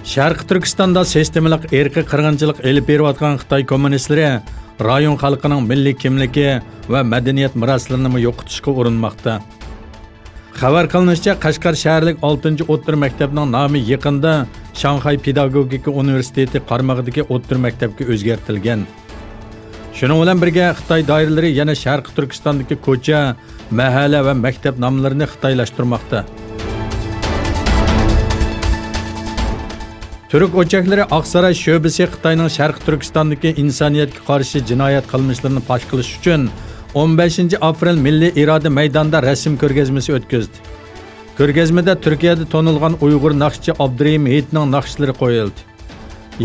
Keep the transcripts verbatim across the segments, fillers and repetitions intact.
شەرقىي تۈركىستاندا سىستېمىلىق ئىرقىي قىرغىنچىلىق ئېلىپ بېرىۋاتقان خىتاي كوممۇنىستلىرى رايون خەلقىنىڭ مىللىي كىملىكى ۋە مەدەنىيەت مىراسلىرىنىمۇ يوقىتىشقا ئۇرۇنماقتا. خەۋەر قىلىنىشىچە، قەشقەر شەھەرلىك ئالتىنچى ئوتتۇرا مەكتەپنىڭ نامى يېقىندا شاڭخەي پېداگوگىكا ئۇنىۋېرسىتېتى قارمىقىدىكى ئوتتۇرا مەكتەپكە ئۆزگەرتىلگەن. شۇنىڭ بىلەن بىرگە، خىتاي دائىرىلىرى يەنە شەرقىي تۈركىستاندىكى كوچا، مەھەللە ۋە مەكتەپ ناملىرىنى خىتايلاشتۇرماقتا. تۈرك ئوچاقلىرى ئاقساراي شۆبىسى خىتاينىڭ شەرقىي تۈركىستاندىكى ئىنسانىيەتكە قارشى جىنايەت قىلمىشلىرىنى پاش قىلىش ئۈچۈن ئون بەشىنچى ئاپرېل مىللىي ئىرادە مەيدانىدا رەسىم كۆرگەزمىسى ئۆتكۈزدى. كۆرگەزمىدە تۈركىيەدە تونۇلغان ئۇيغۇر ناخشىچى ئابدۇرېھىم ھېيتنىڭ ناخشىلىرى قويۇلدى.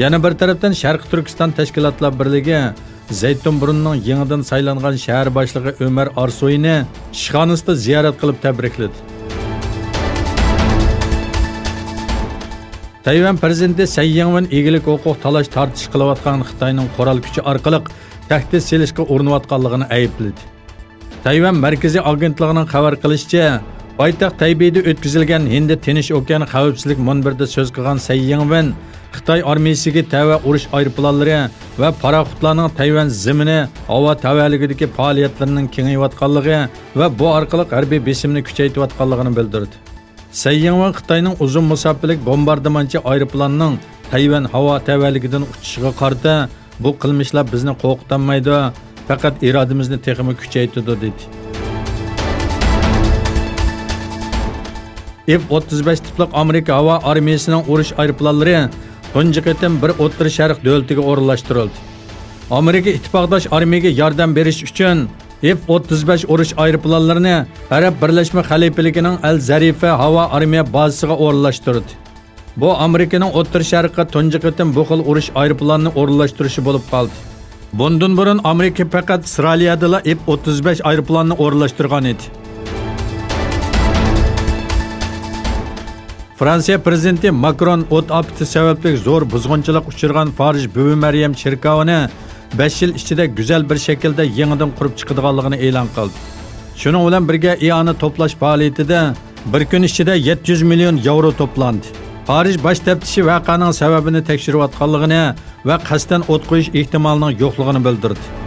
يەنە بىر تەرەپتىن، شەرقىي تۈركىستان تەشكىلاتلار بىرلىكى زەيتۇن بۇرنىنىڭ يېڭىدىن سايلانغان شەھەر باشلىقى ئۆمەر ئارسۇينى ئىشخانىسىدا زىيارەت قىلىپ تەبرىكلىدى. تەيۋەن پىرېزىدېنتى سەي يىڭۋېن ئىگىلىك ھوقۇق تالاش-تارتىش قىلىۋاتقان خىتاينىڭ قورال كۈچى ئارقىلىق تەھدىت سېلىشقا ئۇرۇنۇۋاتقانلىقىنى ئەيىبلىدى. تەيۋەن مەركىزىي ئاگېنتلىقىنىڭ خەۋەر قىلىشىچە، پايتەخت تەيبېيدە ئۆتكۈزۈلگەن ھىندى تىنچ ئوكيان خەۋپسىزلىك مۇنبىرىدە سۆز قىلغان سەي يىڭۋېن خىتاي ئارمىيىسىگە تەۋە ئۇرۇش ئايروپىلانلىرى ۋە پاراخوتلارنىڭ تەيۋەن زېمىنى، ھاۋا تەۋەلىكىدىكى پائالىيەتلىرىنىڭ كېڭىيىۋاتقانلىقى ۋە بۇ ئارقىلىق ھەربىي بېسىمنى كۈچەيتىۋاتقانلىقىنى بىلدۈردى. سەي يىڭۋېن خىتاينىڭ ئۇزۇن مۇساپىلىك بومباردىمانچى ئايروپىلاننىڭ تەيۋەن ھاۋا تەۋەلىكىدىن ئۇچۇشىغا قارىتا، بۇ قىلمىشلار بىزنى قورقۇتالمايدۇ، پەقەت ئىرادىمىزنى تېخىمۇ كۈچەيتىدۇ، دېدى. ئېف ئوتتۇز بەش تىپلىق ئامېرىكا ھاۋا ئارمىيىسىنىڭ ئۇرۇش ئايروپىلانلىرى تۇنجى قېتىم بىر ئوتتۇرا شەرق دۆلىتىگە ئورۇنلاشتۇرۇلدى. ئامېرىكا ئىتتىپاقداش ئارمىيىگە ياردەم بېرىش ئۈچۈن ئېف ئوتتۇز بەش ئۇرۇش ئايروپىلانلىرىنى ئەرەب بىرلەشمە خەلىپىلىكىنىڭ ئەل زەرىفە ھاۋا ئارمىيە بازىسىغا ئورۇنلاشتۇردى. بۇ ئامېرىكىنىڭ ئوتتۇرا شەرققە تۇنجى قېتىم بۇ خىل ئۇرۇش ئايروپىلانىنى ئورۇنلاشتۇرۇشى بولۇپ قالدى. بۇندىن بۇرۇن ئامېرىكا پەقەت ئىسرائىلىيەدىلا ئېف ئوتتۇز بەش ئايروپىلانىنى ئورۇنلاشتۇرغان ئىدى. فرانسىيە پىرېزىدېنتى ماكرون ئوت ئاپىتى سەۋەبلىك زور بۇزغۇنچىلىققا ئۇچرىغان پارىژ بۈۋى مەريەم چېركاۋىنى بەش يىل ئىچىدە گۈزەل بىر شەكىلدە يېڭىدىن قۇرۇپ چىقىدىغانلىقىنى ئېلان قىلدى. شۇنىڭ بىلەن بىرگە، ئىئانە توپلاش پائالىيىتىدە بىر كۈن ئىچىدە يەتتە يۈز مىليون ياۋرو توپلاندى. پارىژ باش تەپتىشى ۋەقەنىڭ سەۋەبىنى تەكشۈرۈۋاتقانلىقىنى ۋە قەستەن ئوت قويۇش ئېھتىمالىنىڭ يوقلۇقىنى بىلدۈردى.